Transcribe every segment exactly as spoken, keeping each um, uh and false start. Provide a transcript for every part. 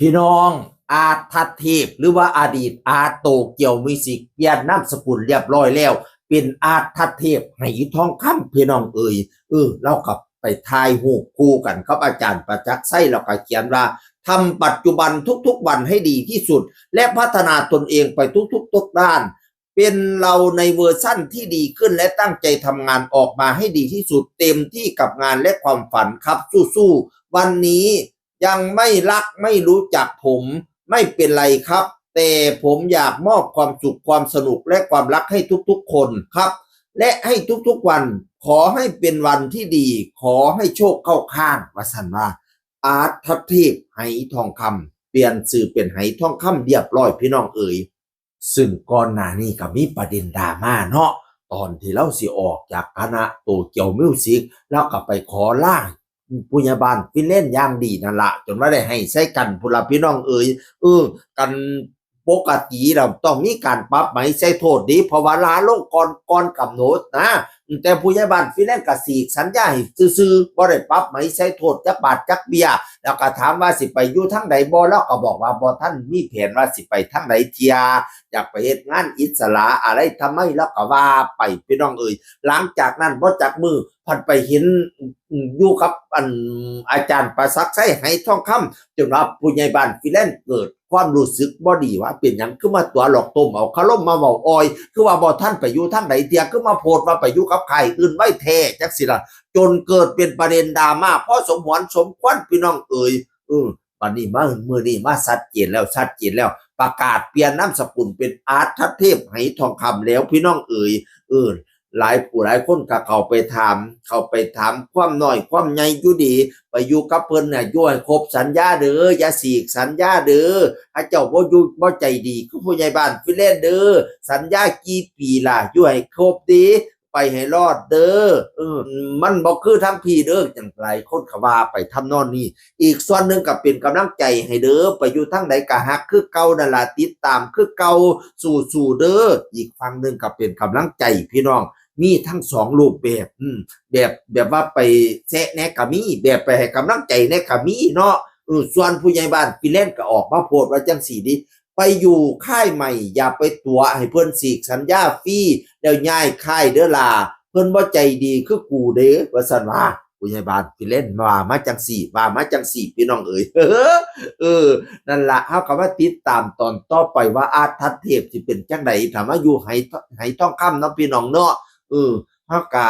พี่น้อง อาร์ตทัศเทพ หรือว่าอดีตอาร์ตโตเกียวมิวสิก เปลี่ยนนามสกุลเรียบร้อยแล้ว เป็นอาร์ตทัศเทพ ไหทองคำ พี่น้องเอ๋ย เออ เราก็ไปถ่ายรูปคู่กันกับอาจารย์ประจักษ์ไส้ แล้วก็เขียนว่า ทำปัจจุบันทุกๆวันให้ดีที่สุด และพัฒนาตนเองไปทุกๆทุกด้าน เป็นเราในเวอร์ชั่นที่ดีขึ้น และตั้งใจทำงานออกมาให้ดีที่สุด เต็มที่กับงานและความฝันครับ สู้ๆ วันนี้ยังไม่รักไม่รู้จักผม ไม่เป็นไรครับ แต่ผมอยากมอบความสุข ความสนุก และความรักให้ทุกๆคนครับ และให้ทุกๆวัน ขอให้เป็นวันที่ดี ขอให้โชคเข้าข้าง ว่าซั่นว่า อาร์ตทัศเทพ ไหทองคำ เปลี่ยนชื่อเป็นไหทองคำเรียบร้อย พี่น้องเอ๋ย ซึ่งก่อนหน้านี้ก็มีประเด็นดราม่าเนาะ ตอนที่เราสิออกจากคณะโตเกียวมิวสิก เราก็ไปขอลาผู้ใหญ่บ้านฟินแลนด์อย่างดีนั่นละ จนว่าได้ไหใส่กันพุ้นละ พี่น้องเอ๋ย เออ กันปกติเราต้องมีการปรับไหมใส่โทษเด้ เพราะว่าลาลงก่อน ก่อนกำหนดนะ แต่ผู้ใหญ่บ้านฟินแลนด์ก็ฉีกสัญญาให้ซื่อๆ บ่ได้ปรับไหมใส่โทษจักบาทจักเบี้ย แล้วก็ถามว่าสิไปอยู่ทางใดบ่ เราก็บอกว่าบ่ทันมีแผนว่าสิไปทางใดเทื่อ อยากไปเฮ็ดงานอิสระอะไรทำไม เราก็ว่าไป พี่น้องเอ๋ย หลังจากนั้นบ่จักมื้อ พัดไปเห็น อืม อยู่กับอันอาจารย์ประจักษ์ไส้ ไหทองคำ จนว่าผู้ใหญ่บ้านฟินแลนด์เกิดความรู้สึกบ่ดี ว่าเป็นหยังคือมาตั๋วหลอกต้มเอาคารมมาเว้าอ่อย คือว่าบ่ทันไปอยู่ทางใดเทื่อ คือมาโพสต์ว่าไปอยู่กับค่ายอื่นไว้แท้จังซี้ล่ะ จนเกิดเป็นประเด็นดราม่าพอสมหวนสมควร พี่น้องเอ๋ย เออ บัดนี้มามื้อนี้มาชัดเจนแล้ว ชัดเจนแล้ว ประกาศเปลี่ยนนามสกุลเป็นอาร์ตทัศเทพ ไหทองคำแล้ว พี่น้องเอ๋ย เออ หลายผู้หลายคนก็เข้าไปถาม เข้าไปถามความน้อยความใหญ่อยู่ดี ไปอยู่กับเพิ่นน่ะ อยู่ให้ครบสัญญาเด้อ อย่าฉีกสัญญาเด้อ ถ้าเจ้าบ่อยู่บ่ใจดีคือผู้ใหญ่บ้านฟินแลนด์เด้อ สัญญากี่ปีล่ะ อยู่ให้ครบเด้ ไปให้รอดเด้อ เออ มันบ่คือทางพี้เด้อ จั่งหลายคนก็ว่าไปทำนองนี้ อีกส่วนหนึ่งก็เป็นกำลังใจให้เด้อ ไปอยู่ทางใดก็ฮักคือเก่านั่นล่ะ ติดตามคือเก่า สู้ๆเด้อ อีกฝั่งหนึ่งก็เป็นกำลังใจพี่น้อง มีทั้งสองรูปแบบ อืม แบบ แบบว่าไปแซะแหน่ก็มี แบบไปให้กำลังใจแหน่ก็มีเนาะ เออ ส่วนผู้ใหญ่บ้านฟินแลนด์ก็ออกมาโพสต์ว่าจังซี่เด้ ไปอยู่ค่ายใหม่ อย่าไปตั๋วให้เพิ่นฉีกสัญญาฟรี แล้วย้ายค่ายเด้อล่ะ เพิ่นบ่ใจดีคือกูเด้ ว่าซั่นว่า ผู้ใหญ่บ้านฟินแลนด์ว่ามาจังซี่ ว่ามาจังซี่ พี่น้องเอ๋ย เออ นั่นล่ะ เฮาก็มาติดตามตอนต่อไปว่าอาร์ตทัศเทพสิเป็นจังใด ถ้ามาอยู่ไห ไหทองคำเนาะพี่น้องเนาะ เออ เฮาก็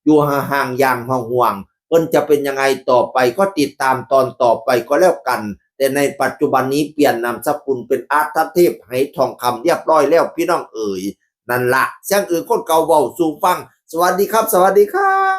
อยู่ห่างๆ อย่างห่วงๆ เพิ่นจะเป็นยังไงต่อไปก็ติดตามตอนต่อไปก็แล้วกัน แต่ในปัจจุบันนี้เปลี่ยนนามสกุลเป็นอาร์ตทัศเทพ ไหทองคำเรียบร้อยแล้วพี่น้องเอ๋ย นั่นละ เสียงอื่นคนเก่าเว้าสู่ฟัง สวัสดีครับ สวัสดีครับ